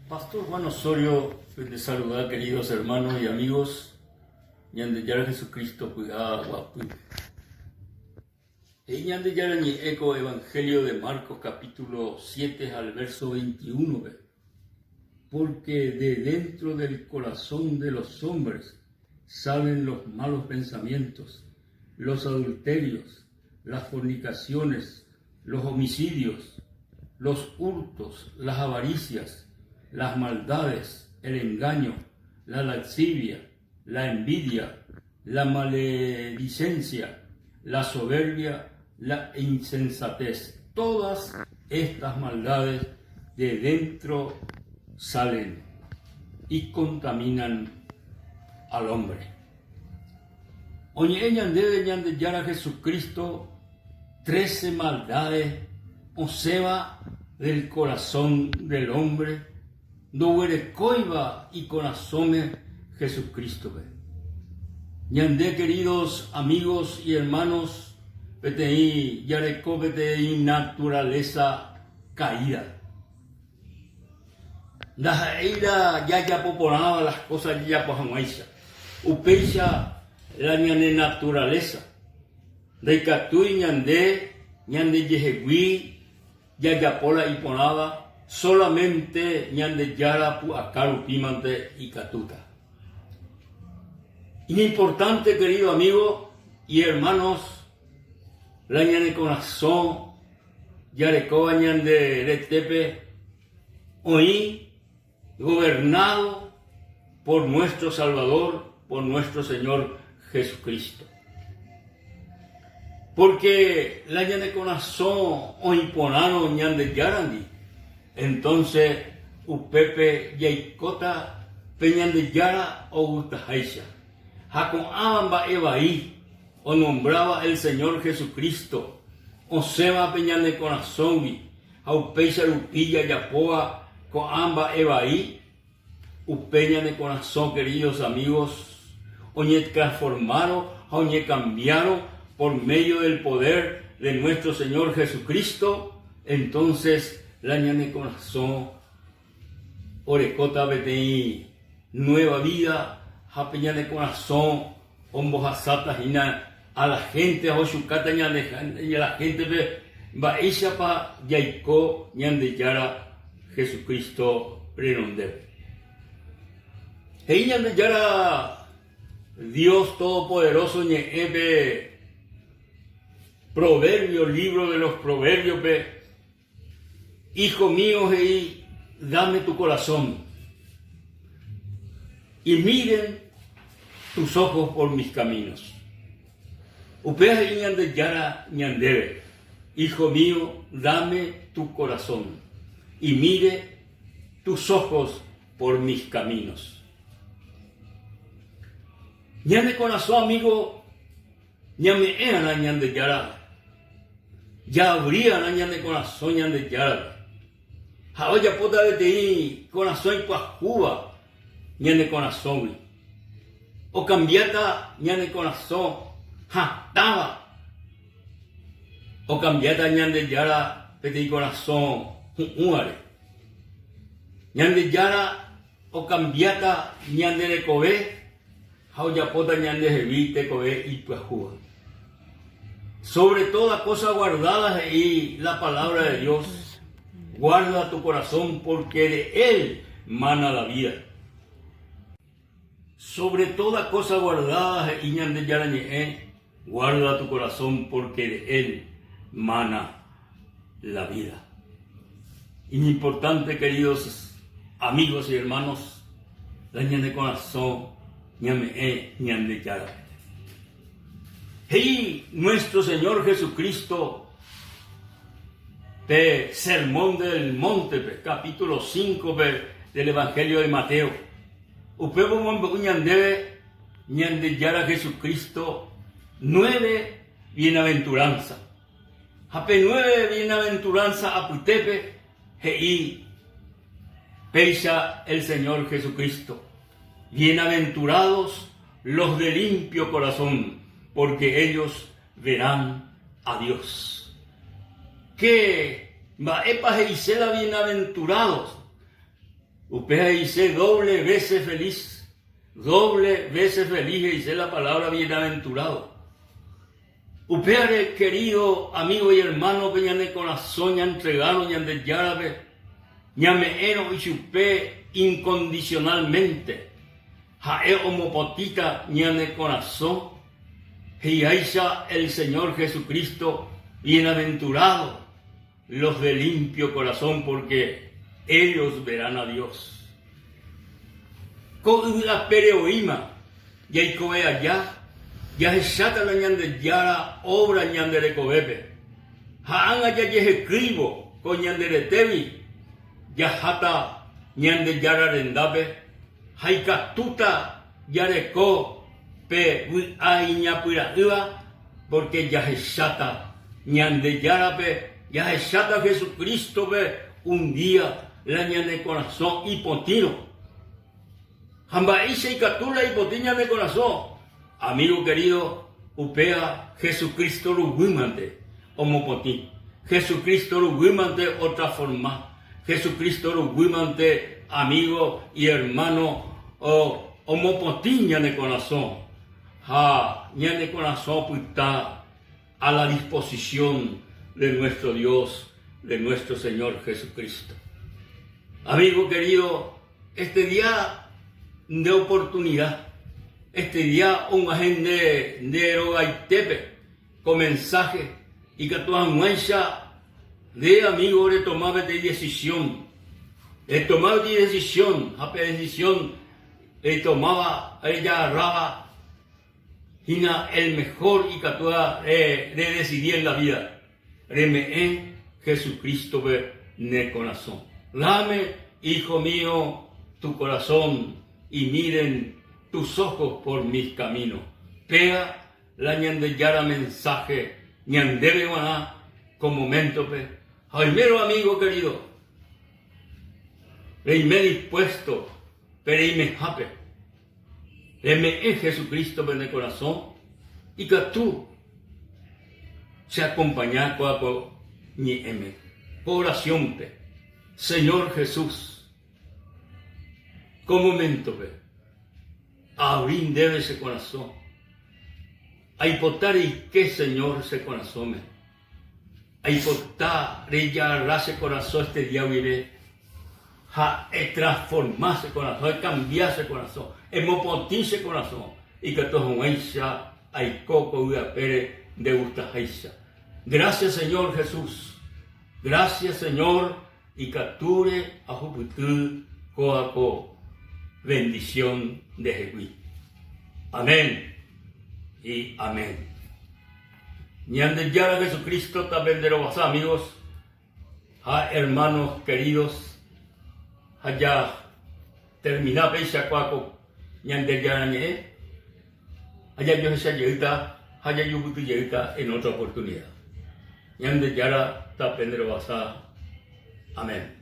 Pastor Juan Osorio pende saluda queridos hermanos y amigos Ñandejára Jesucristo py'a guapýpe. He'i Ñandejára ñe'ẽ ko Evangelio de Marcos capítulo 7 al verso 21-pe, Porque de dentro del corazón de los hombres salen los malos pensamientos, los adulterios, las fornicaciones, los homicidios, los hurtos, las avaricias, las maldades, el engaño, la lascivia, la envidia, la maledicencia, la soberbia, la insensatez. Todas estas maldades de dentro salen y contaminan al hombre. Oñe'ẽ ñandéve Ñandejára Jesucristo trece maldades osẽva del corazón del hombre ndoguerekóiva ikorasõme Jesucristo-pe. Ñande queridos amigos y hermanos peteĩ jareko peteĩ naturaleza caída. Ndaha'éi la jajapo porãva las cosas jajapo hag̃uáicha. Upéicha la ñane naturaleza. Ndaikatúi ñande ñandejehegui jajapo la iporãva, solamente Ñandejára pu'aka rupímante ikatúta. Iñimportánte querido amigo y hermanos la ñane korasõ jarekóva ñande retépe oĩ gobernado por nuestro Salvador, por nuestro Señor Jesucristo. Porque la ñane korasõ oĩ porãrõ Ñandejárandi, entonce upépe jaikóta pe Ñandejára ogustaháicha. Ha ko'ãva mba'e vai onombráva el Señor Jesucristo, osẽva pe ñane korasõgui ha upéicha rupi jajapóva ko'ã mba'e vai, upe ñane korasõ, queridos amigos, oñetransformárõ ha oñekambiárõ por medio del poder de nuestro Señor Jesucristo, entonces la ñane korasõ orekóta peteĩ nueva vida ha pe ñane korasõ ombohasáta hína a la gente ha ochukáta ñane la gente-pe mba'éichapa jaiko Ñandejára Jesucristo renondépe. He'i Ñandejára Dios Todopoderoso ñe'ẽpe Proverbio, libro de los Proverbios-pe, Hijo mío he'i, dame tu corazón y miren tus ojos por mis caminos. Upéva he'i Ñandejára ñandéve, Hijo mío, dame tu corazón y mire tus ojos por mis caminos. Ñane korasõ amigo Ñame'ẽ'arã Ñandejára, jaavri'arã ñane korasõ Ñandejárape. Ha'e ojapóta peteĩ korasõ ipyahúva ñane korasõgui. Okambiáta ñane korasõ hatãva. Okambiáta Ñandejára peteĩ korasõ hu'ũvare. Ñandejára okambiáta ñande rekove Ha ojapóta ñandehegui tekove ipyahúva. Sobre toda cosa guardada he'i la palabra de Dios, guarda tu corazón porque de él mana la vida. Sobre toda cosa guardada he'i Ñandejára Ñe'ẽ, guarda tu corazón porque de él mana la vida. Iñimportante queridos amigos y hermanos, la ñane korasõ ñame'ẽ Ñandejárape. He'i nuestro Señor Jesucristo pe Sermón del Monte-pe, capítulo 5-pe del Evangelio de Mateo. Upévo omombe'u ñandéve Ñandejára Jesucristo nueve bienaventuranza. Ha pe nueve bienaventuranza apytépe he'i péicha el Señor Jesucristo, Bienaventurados los de limpio corazón, porque ellos verán a Dios. Che mba'épa he'ise la bienaventurados? Upéva he'ise doble vése feliz. Doble vése feliz he'ise la palabra bienaventurado. Upévare, querido amigo y hermano, pe ñane korasõ ñantregárõ Ñandejárape, ñame'ẽrõ ichupe incondicionalmente, Ha'e omopotĩta ñane korasõ, he'iháicha el Señor Jesucristo, Bienaventurado los de limpio corazón, porque ellos verán a Dios. Ko yvy apére oĩma jaikove aja, jahecháta la Ñandejára obra ñande rekovépe. Ha ág̃a jajehekýivo ko ñande retégui, jaháta Ñandejára rendápe ha ikatúta jareko pe vy'a iñapyra'ỹva pórke jahecháta Ñandejárape, jahecháta Jesucrístope un día la ñane korasõ ipotĩrõ. Ha mba'éicha ikatu la ipotĩ ñane korasõ? Amigo querido, upéva Jesucristo ruguýmante omopotĩ, Jesucristo ruguýmante otransforma, Jesucristo ruguýmante amigo y hermano omopotĩ ñane korasõ ha ñane korasõ opyta a la disposición de nuestro Dios, de nuestro Señor Jesucristo. Amigo querido, este día nde oportunidad, este día og̃uahẽ nde nde rogaitépe ko mensaje ikatu hag̃uáicha nde amigo retoma peteĩ decisión, retoma peteĩ decisión ha pe decisión retomáva rejagarráva hína el mejor ikatúva redesidi en la vida, reme'ẽ Jesucristo-pe ne korasõ. Dame, hijo mío, tu corazón y miren tus ojos por mis caminos. Péa la Ñandejára mensaje ñandéve g̃uarã ko momento-pe. Ha oimérõ, amigo querido, reime dispuesto pe reimehápe, Reme'ẽ Jesucristo-pe ne korasõ, ikatu che acompaña kóa ko ñe'ẽme, ko oración-pe, Señor Jesús, ko momento-pe, aabri ndéve che korasõ, aipota reike, Señor, che korasõme, Aipota rejagarra che korasõ este día guive ha etransforma che korasõ, ekambia che korasõ, emopotĩ che korasõ ikatu hag̃uáicha aiko ko yvy apére ndegustaháicha. Gracias Señor Jesús, gracias Señor ikatúre ahupyty kóa ko bendición ndehegui. Amén y amén. Ñandejára Jesucristo tapenderovasa amigos ha hermanos queridos ha ja termina péicha kua ko Ñandejára ñe'ẽ ha jajohecha jeýta ha jajupyty jeýta en otra oportunidad. Ñandejára tapenderovasa. Amén.